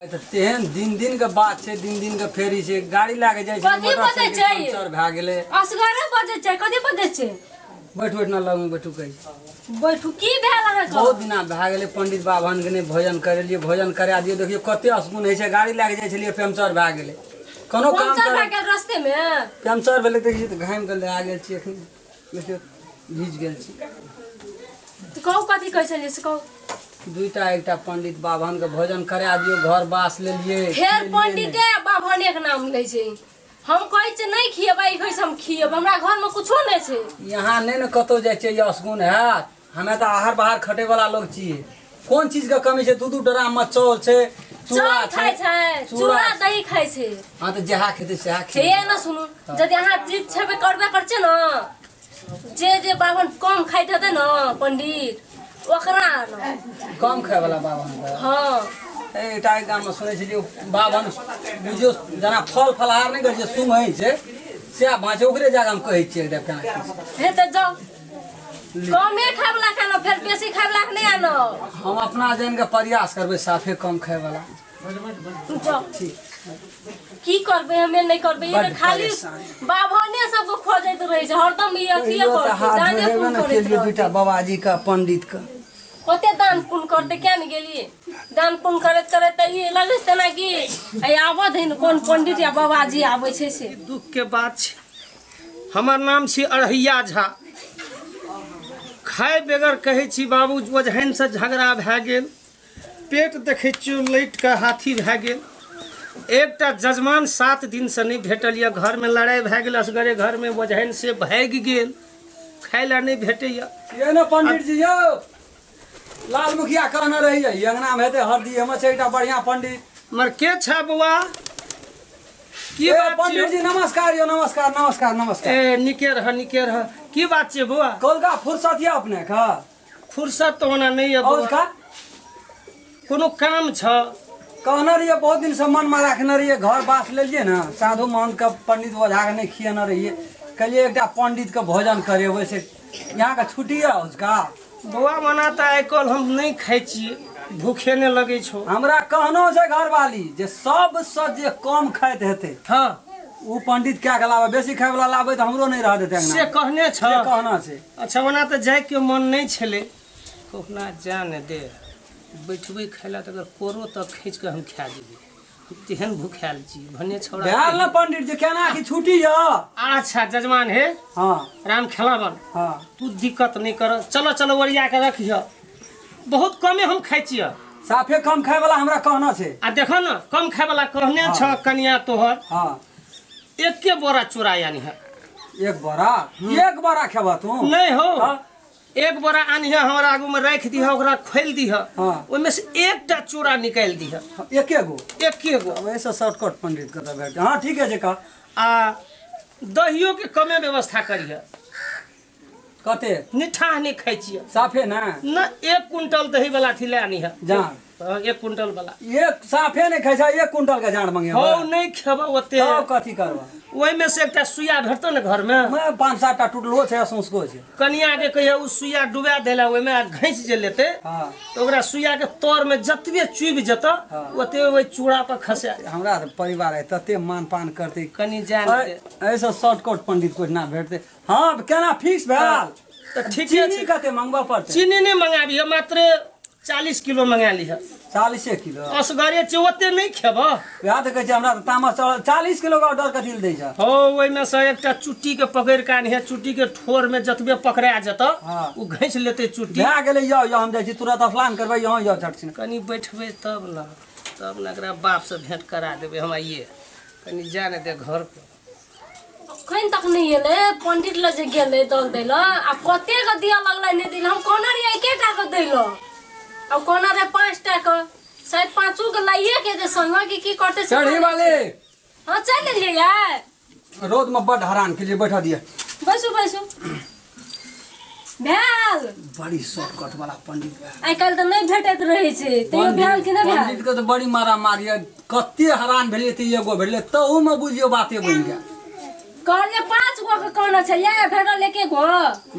तऽ तेहन दिन दिन के बात छै, दिन दिन के फेरी छै। गाड़ी लए के जाइ छै, कथी बजै मोटरसाइकिल छै? पंचर भए गेलै। असगरे बजै छै, कथी बजै छै? बैठू, बैठ ना, लगमे बैठू कहै छी। बैठू, की भेल अहाँके? बहुत दिना भए गेलै पंडित बाभन के नहि भोजन करेलियै। भोजन करा दियौ, देखियौ कते असगुन होइ छै। गाड़ी लए के जाइ छलियै, पंचर भए गेलै। कोनो काम पंचर भए कर गेल रस्ते मे? पंचर भेलै, देखियौ तऽ घामि गेल, आ गेल छी एखन, देखियौ भीज गेल छी। तऽ कहू, कथी कहै छलियै से कहू। दुईटा एकटा पंडित बाभन के भोजन करा दियौ, घर बास लेलियै। फेर खियेलियै नहि। पंडिते आ बाभने के नाम लै छै। हम कहै छियै नहि खियेबै, ई कहै छै हम खियेबै। हमरा घरमे कुछो नहि छै। यहाँ नहि ने कतहु जाइ छियै, असगुन हैत। हमे तऽ आहर बाहर खटे वाला लोग छियै। कोन चीज के कमी छै? दू दू ड्राम में चाउर छै, चूड़ा चाउर खाइ छै, छै, चूड़ा दही खाइ छै। हाँ, तऽ जएह खेतै सएह हे खेबै। ने सुनू, यदि अहाँ जिद छेबे करबे करै छियै ने, जे जे बाभन कम खाइत हेतै ने पंडित, ओकरा आनब। कम खाय वाला बाभन के? हँ। एकटा एक गाममे सुनै छलियै, बाभन बुझियौ जेना फल फलहार नहि करै छै, सुंघै छै, सएह बाँचे। ओकरे जगहमे कहै छियै एकटा केना की छै। हे तऽ जाउ, कमे खाय वाला के आनब, फेर बेसी खाय वाला के नहि आनब। हम अपना जानि कऽ प्रयास करबै साफे कम खाय वाला। जाउ। ठीक। की करबै, हमे नहि करबै ई। बड्ड तऽ खाली परेशानी। बाभने सबके खोजैत रहै छै हरदम, ई अथिये कहियो तऽ करतै, हाथ दाने जोड़ेबे पुण्य ने करैत केलियै रहतै। दूटा बाबाजी के, पंडित के। कते दान पुण्य करतै, किया ने गेलियै? दान पुण्य करैत करैत तऽ ई लगै छै तेना कि आइ आबऽ दही ने, कोन पंडित या बाबाजी आबै छै से। दुख के बात छै। हमर नाम छी अढ़ैया झा। खाय बेगर कहै छी बाबू, ओझाइनसँ झगड़ा भए गेल, पेट देखै छियौ लैट कऽ हाथी भए गेल। एकटा जजमान 7 दिनसँ नहि भेटल यऽ। घरमे लड़ाइ भए गेल, असगरे घरमे ओझाइन से भागि गेल, खाय लए नहि भेटैए। ये ने पंडित जी यौ, लाल मुखिया कहने रहियै ई अंगना मे हेतै हरदी, हमर छै एकटा बढ़िया पंडित। मर के छै बौआ? की ए बात पंडित छियौ? जी नमस्कार यौ, नमस्कार नमस्कार नमस्कार। ए निके रह, निके रह। की बात छियै बौआ? कौलका फुर्सत यऽ अपने के? फुर्सत तऽ ओना नहि यऽ बौआ। औजका कोनो काम छ? कहने रहियै, बहुत दिनसँ मनमे राखने रहियै, घर बास लेलियै ने, साधु महन्त के पंडित ओझाके नहि खियेने रहियै। कहलियै एकटा पंडित के भोजन करेबै, से यहाँके छुट्टी यऽ औजका? बौआ, ओना तऽ आइ काल्हि हम नहि खाइ छियै, भूखे नहि लगै छौ। हमरा कहनो छै घरवाली जे सबसँ जे कम खाइत हेतै ओ पंडित कए के लाबै, बेसी खाय वाला लाबै तऽ हमरो नहि रह देतै अंगना। से कहने छ? से कहना छै। अच्छा, ओना तऽ जाइके मन नहि छलै, कहुना जा ने दे, बैठबै खाय लए तऽ अगर कोरो तक खींच कऽ हम खा जेबै, तेहन भूखायल छी भने छौड़ा। भेल ने पंडित जी, केना की छुट्टी यऽ? अच्छा जजमान हे। हाँ। राम खेलावन। हाँ। तू दिक्कत नहि कर, चलो चलो, ओरिया के रखिह। बहुत कमे हम खाइ छियै। साफे कम खाय वाला हमरा कहना छै। आ देखो ने, कम खाय वाला कहने छ कनिया तोहर? हाँ। एके बोरा चूड़ा आनिह। एक बोरा? एक बोरा खेबह तू? नहीं हो। हाँ? एक बोरा आनिह, हमरा आगू में राखि दिह, ओकरा खोलि दिह। ओहिमे से एकटा चूड़ा निकालि दिह। एके गो? एके गो। अब ऐसा शॉर्टकट पंडित के तऽ भेट। हाँ, ठीक है, जे कह। आ दहियो के कमे व्यवस्था करिह। कते? निठाह नहि खाइ छियै। साफे ने? न, 1 क्विंटल दही वाला थी ले आनिह। जान। हाँ, 1 क्विंटल वाला। एक साफे नहि खाइ छै, 1 क्विंटल के जान मंगे? हौ, नहि खेबह ओते। तब कथी करबह? ओहिमे से एकटा सुइया भेटतौ ने घरमे? मैं 5 7 टा टूटलो छै, सौंसको छै। कनिया के कहिया ओ सुइया डुबा देला ओहिमे आ घैंच जे लेतै तऽ ओकरा सुइया के तर में जतबे चुबि जेतौ ओते ओहि चूड़ा पर खसा। हमरा तऽ परिवार है तते मान पान करतै। कनि जान दे। एहिसँ शॉर्टकट पंडित कोइ ना भेटतै। हाँ, केना फिक्स भेल? तऽ ठीके चीनी छै। कते मंगबऽ पड़तै? चीनी नहि मंगाबिह, मात्र 40 किलो मंगा लिह। 40 किलो? असगरे छै, ओते नहि खेबह। वएह तऽ कहै छै, हमरा तऽ तामस चढ़ल। 40 किलो के ऑर्डर कथी लए दै छ? हौ, ओहिमे से एकटा चुट्टी के पकड़ि कऽ आनिहे, चुट्टी के ठोर में जतबे पकड़ा जेतऽ ओ घैंच लेतै चुट्टी। भए गेलै। यौ यौ, हम जाइ छी तुरंत, स्नान करबै। यहाँ यौ, झट छिन। कनि बैठबै तब ने, तब ने एकरा बापसँ भेँट करा देबै हम आइए। कनि जा ने दे घर पर। अखन तक नहि एलै पंडित लग जे गेलै दल दै लए। आ कते के दिअ लगलै नहि दिल। हम कहने रहियै एकेटा के दै लए, आ कहने रहै 5टा के। शायद पाँचो के लाइए के जे संग कि की करतै से। चढ़ी वाले। हाँ, चलि एलियै यार। रौद में बड हरान के लिए, बैठा दिया। बैसू बैसू, भेल। बड़ी शॉर्टकट वाला पंडित भेल। आइ काल्हि तऽ नहि भेटैत रहै छै, तैयो भेल कि नहि भेल? पंडित के तऽ बड़ी मारा मारी, कते हरान भेलियै तऽ एगो भेलै, तहू में बुझियौ बाते बनि गेल। कहलियै 5 गो के कहने छै, इएह भेटल एके गो।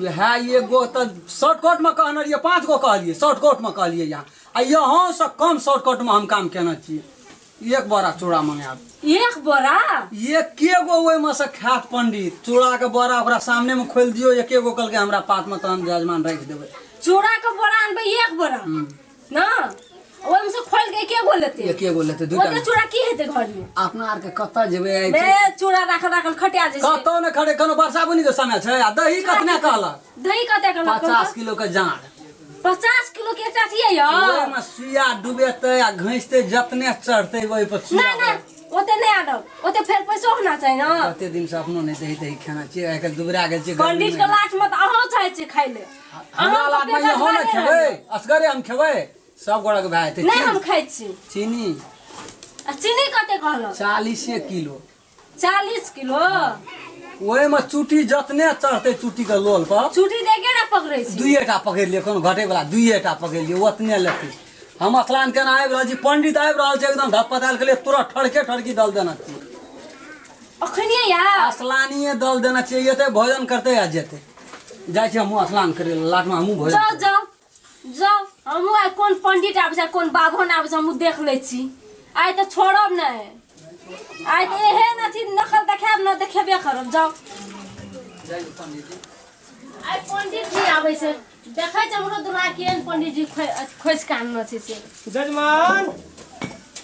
इएह एगो तऽ शॉर्टकट में कहने रहियै, 5 गो कहलियै, शॉर्टकट में कहलियै यहाँ, आ यहाँ से कम शॉर्टकट में हम काम केने छियै। एक बोरा चूड़ा मंगायब। एक बोरा? एके गो ओहिमे से खायत पंडित। चूड़ा के बोरा ओकरा सामने में खोलि दियौ, एके गो कहलकै हमरा पात में, तहन जजमान राखि देबै। चूड़ा के बोरा अनबै एक बोरा ना, ओहिमे से खोल के एके गो लेतै? एके गो लेतै, दूटा। ओते चूड़ा की हेतै घर में? अपना आर के कतऽ जेबै आइ? बे चूड़ा राखल राखल खटिया जाइ छै। कतौ ने खड़े, कोनो वर्षा बुनी के समय छै। आ दही कतना कहलक? दही कते कहलक? 50 किलो के जाड़। 50 किलो के एकटा अथिये यऽ? ओहिमे सुइया डुबेतै आ घैंचतै, जतने चढ़तै ओहि पर सुइया। नहि नहि, ओते नहि आनब, ओते फेर पैसो होना चाही ने। कते दिन से अपनो नहि दही दही खाना छियै, आइ काल्हि दुबरा गेल छियै। पंडित के लाठ में तऽ अहाँ चाहै छियै खाइ ले। हमरा लाठ में हम नहि खेबै, असगरे हम खेबै, सब गोड़ा के भए जेतै। नहि, हम खाइ छी। चीनी? आ चीनी कते कहलक? 40 किलो। 40 किलो? ओहिमे चुटी जतने चढ़तै चुटी के लोल पर। चुटी तऽ एकेटा पकड़ै छी। दुइएटा पकड़ि लिअ, कोनो घटे वाला दुइएटा पकड़ि लिअ, ओतने लेतै। हम स्नान केना आबि रहल छी, पंडित आबि रहल छै एकदम धपतायल के लिए, तुरंत ठड़के ठड़की दल देना छियै। अखनिये या स्नानिये दल देना छियै, एतै भोजन करतै आ जेतै। जाइ छी हमहूँ स्नान करै लए, लाटमे हमहूँ भोजन। जाउ जाउ जाउ, हमहूँ आइ कोन पंडित आबै छै, कोन बाभन आबै छै, हमहूँ देख लै छी। आइ तऽ छोड़ब नहि, आइ तऽ एहन अथी नकल देखायब ने, देखेबे करब। जाउ। आइ पंडित जी आबै छै, देखै छै हमरो दुल्हा केहन पंडित जी खोजि कऽ आनने छै से। जजमान।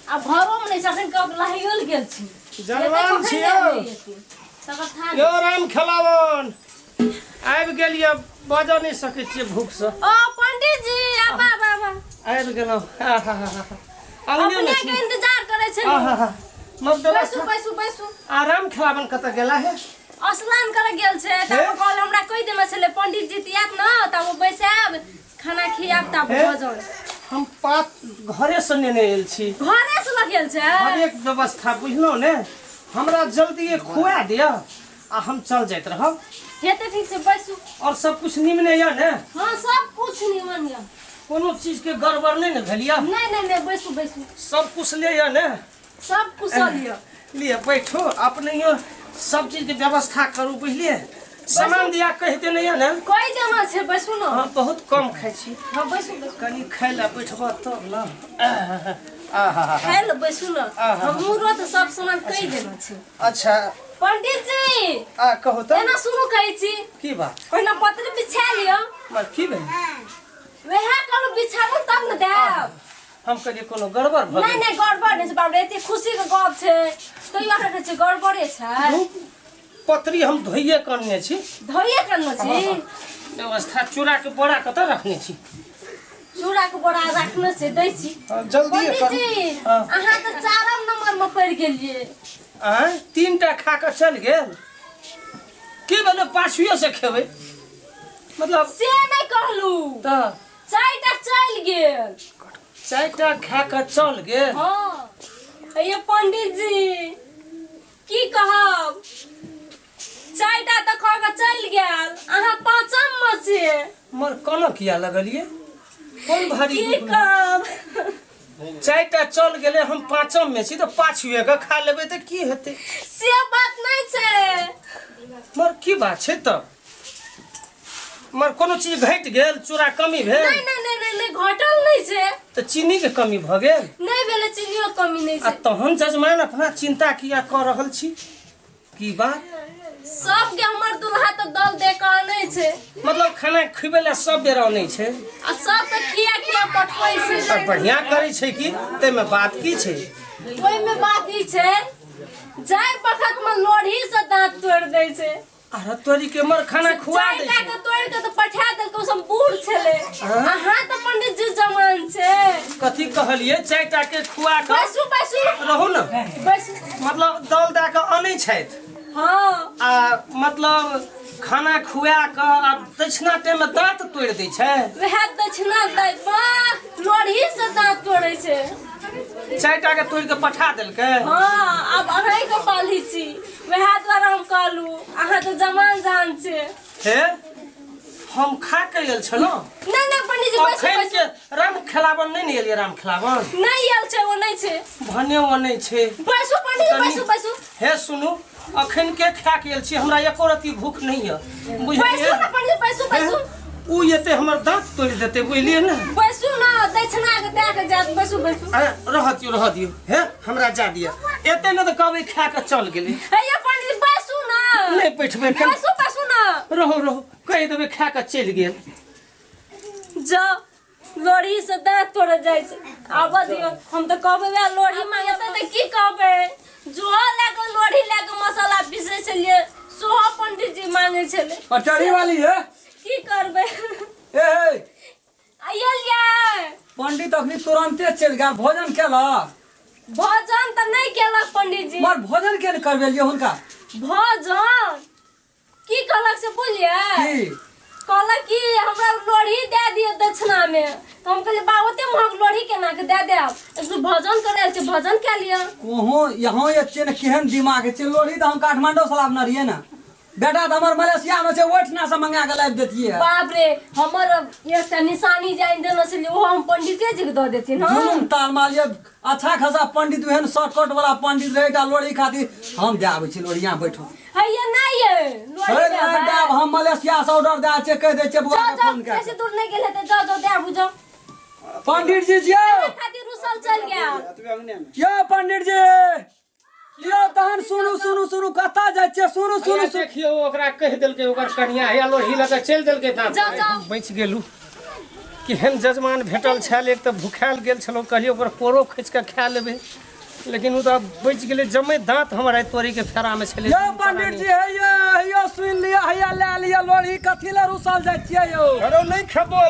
आब घरोमे नहि छै, अखन कऽ लहाइयो गेल छी। जजमान छियौ। तकर थाह। यौ राम खेलावन, आबि गेलियै, बजऽ नहि सकै छियै भूखसँ। ओ पंडित जी, आबा आबा आबा। आबि गेलहुँ। अंगने अपने मे के छी। इंतजार करै छै। आहा, मत बैसू व्यवस्था। बैसू बैसू। आ राम खेलावन कतऽ गेला है? स्नान करे गेल छै। हे? तब कहल हमरा कहि देने छलै पंडित जी तऽ आयत ने तब ओ बैसायब, खाना खियाब, तब हे? भोजन। हम पात घरे से नेने आयल छी। घरे से लगेल छै। हरेक व्यवस्था बुझलहुँ ने, हमरा जल्दी खुआ दिअ आ हम चल जाइत रहब। हेतै, ठीक छै, बैसू। और सब कुछ निमने यऽ ने? हाँ, सब कुछ निमन यऽ। कोनो चीज के गड़बड़ नहि ने भेल यऽ? नहि नहि नहि, बैसू बैसू। सब कुशले यऽ ने? सब कुशल यऽ। लिअ बैठो, अपनहियो सब चीज के व्यवस्था करू, बुझलियै? सामान दिया कहि देने यऽ ने? कहि देना छै, बैसू ने। हम बहुत कम खाइ छी। हाँ, बैसू बैसू। कनि खाइ लए बैठबऽ तब ने। आहा। खाइ लए बैसू ने। आहा। हमरो तऽ सब सामान कहि देना छै। अच्छा। पंडित जी। आ कहू तऽ। एना सुनू, कहै छी। की बात? पहिने पत्री बिछा लिअ। मर की भेल? वएह कहलहुँ, बिछाबू तब ने देब। हम कहलियै कोनो गड़बड़ भऽ नहि गेल। नहि, गड़बड़ नहि छै। बाप रे, एते खुशी के गप छै तैयो अहाँ कहै छियै गड़बड़े छै। पत्री हम धोइए कऽ अनने छी। धोइए के अनने छी? व्यवस्था चूड़ा के बोरा कतऽ रखने छी? चूड़ा के बोरा रखने छै, दै छी। हाँ, जल्दी पंडित करू। जी। हाँ। अहाँ तऽ चारम नंबर में पड़ि गेलियै। आँय, 3 टा खा कऽ चल गेल, की भेलै? पाछुए से खेबै मतलब? से नहि कहलू। तऽ? 4 टा चलि गेल। 4 टा खा कऽ चल गेल? हाँ, ये पंडित जी, की कहब, 4 टा तऽ खा कऽ चलि गेल, अहाँ पाँचम मे छियै। मर कोना किया लगलियै? कोन भारी की दुख? कहब। 4 टा चल गेलै, हम पाँचम मे छी तऽ पाछुए के खा लेबै तऽ की हेतै? से बात नहि छै। मर की बात छै तब? मर कोनो चीज घटि गेल? चूड़ा कमी भेल? नहि नहि नहि नहि नहि, घटल नहि छै। तऽ चीनीके कमी भऽ गेल? नहि भेलै, चीनियो कमी नहि आ छै। तहन जजमान अपना चिन्ता किया कऽ रहल छी? की बात? सबके हमर दुल्हा तऽ दल दे कऽ आनै छै। मतलब खाना खुबै लए सब बेर अनै छै? आ सब तऽ खिया खिया पठबै छै। आ बढ़िया करै छै की, ताहिमे बात की छै? ओहिमे बात ई छै, जाय बखत में लोढ़ी से दांत तोड़ि दै छै। अरे तोरी के, मर खाना खुआ दै 4 टा छै। के तोड़ि के तऽ पठा देलकै, ओ सब बूढ़ छलै। अहाँ तऽ पंडित जी जवान छै। कथी कहलियै? 4 टा के खुआ कऽ? बैसू बैसू। रहू ने। बैसू। मतलब दल दए कऽ अनै छथि? हाँ। आ मतलब खाना खुआ कऽ आ दक्षिणा टाइममे दाँत तोड़ि दै छै? वएह दक्षिणा दै वाह, लोढ़ी से दांत तोड़ै छै। 4 टा के तोड़ि कऽ पठा देलकै? हाँ, आब अहाँके पाली छी, वएह दुआरे हम कहलहुँ, अहाँ तऽ जवान जहान छै। हे, हम खा के आयल छलहुँ। नहि नहि पंडित जी, बैसू। अखन बैसू। के राम खेलावन नहि ने एलियै? राम खेलावन नहि आयल छै, ओ नहि छै। भने ओ नहि छै। बैसू पंडित जी, बैसू बैसू। हे सुनू, अखन के खा के आयल छी, हमरा एको रत्ती भूख नहि यऽ, बुझलियै? बैसू ने पंडित, बैसू बैसू। उ एते हमर दांत तोड़ि देतै, बुझलियै ने? बैसू ना, दक्षिणा के दए के जायत, बैसू बैसू। अरे रह दियौ, रह दियौ, हे हमरा जा दिअ। एते ने तऽ कहबै खा कऽ चल गेलै। हे ये पंडित बैसू ना। नहि बैठबै एखन। बैसू बैसू ना। रहू रहू, कहि देबै खा कऽ चलि गेल। जाओ लोढ़ी से दांत तोड़े जाइ छै, आबऽ दियौ। हम तऽ कहबै वएह लोढ़ी मांगेतै तऽ की कहबै? जोहो लए कऽ लोढ़ी लए कऽ मसाला पीसै छलियै, सेहो पंडित जी मांगै छलै। अटरी वाली है। की करबै? ए हे, आइलियै। पंडित अखनी तुरंते चलि गेल, भोजन केलक? भोजन तऽ नहि केलक पंडित जी। मगर भोजन के करबेलियै हुनका? भोजन की कहलक से बुझलियै? की कहलक कि हमरा लोढ़ी दए दिअ दक्षिणा में। तऽ हम कहलियै बा ओते महग लोढ़ी केना के दए देब, एक भोजन करै छै, भोजन कए लिअ। कोहो यहाँ ये छै ने केहन दिमाग छै। लोढ़ी तऽ हम काठमांडू से लाबने रहियै ने, बेटा तऽ हमर मलेशिया में छै, ओहिठिना से मंगा के लाबि देतियै। बाप रे, हमर एकटा निशानी जानि देने छलियै, ओहो हम पंडिते जी के दऽ देथिन। हँ जुलुम ताल माल ये अच्छा खासा पंडित, ओहन शॉर्टकट वाला पंडित रहे एकटा लोढ़ी खातिर। हम दए आबै छी लोढ़ी, यहाँ बैठो। हैया नहि ये लोढ़ी हे दए नहि देबै। देब हम, मलेशिया से ऑर्डर दए छियै, कहि दै छियै बौआ जाओ के जाओ फोन कए बेसी दूर नहि गेल हेतै, जाओ जाओ दए आबू जाओ। पंडित जी जियो खातिर रुसल चल गेल। यो पंडित जी यो, तहन सुनू सुनू सुनू, कतऽ जाइ छियै? सुनू सुनू हैया सुनू। देखियौ, ओकरा कहि देलकै ओकर कनिया, हैया लोढ़ी लऽ कऽ चलि देलकै दाँत। जाओ जाओ। बचि गेलहुँ। केहन जजमान भेटल छल। एक तऽ भुखायल गेल छलहुँ, कहलियै ओकर कोरो खींच कऽ खा लेबै, लेकिन ओ तऽ बचि गेलै। जम्मे दाँत हमर आइ तोड़ीके फेरामे छलै। यौ पंडित जी, हैया हैया सुनि लिअ, हैया लए लिअ लोढ़ी। कथी लए रुसल जाइ छियै यौ? अरे नहि खेबौ,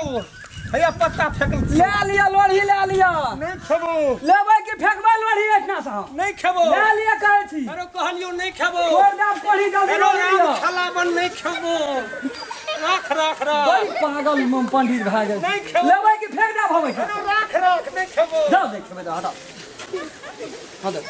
हैया पत्ता फेकल। लए लिअ लोढ़ी, लए लिअ। नहि खेबौ। लेबै कि फेकबै लोढ़ी एहिठिना से? हम नहि खेबौ। लए लिअ कहै छी। अरे कहलियौ नहि खेबौ। तोड़ देब कोढ़ी, जल्दी अरे लोढ़ी राम लिअ। खेलाबन नहि खेबौ, राख राख राख। बड़ी पागल मन पंडित भए गेल। नहि खेबौ। लेबै कि फेक देब हम एहिठिना? अरे राख राख, नहि खेबौ। जाउ, नहि खेबै तऽ हटाउ। हँ दे।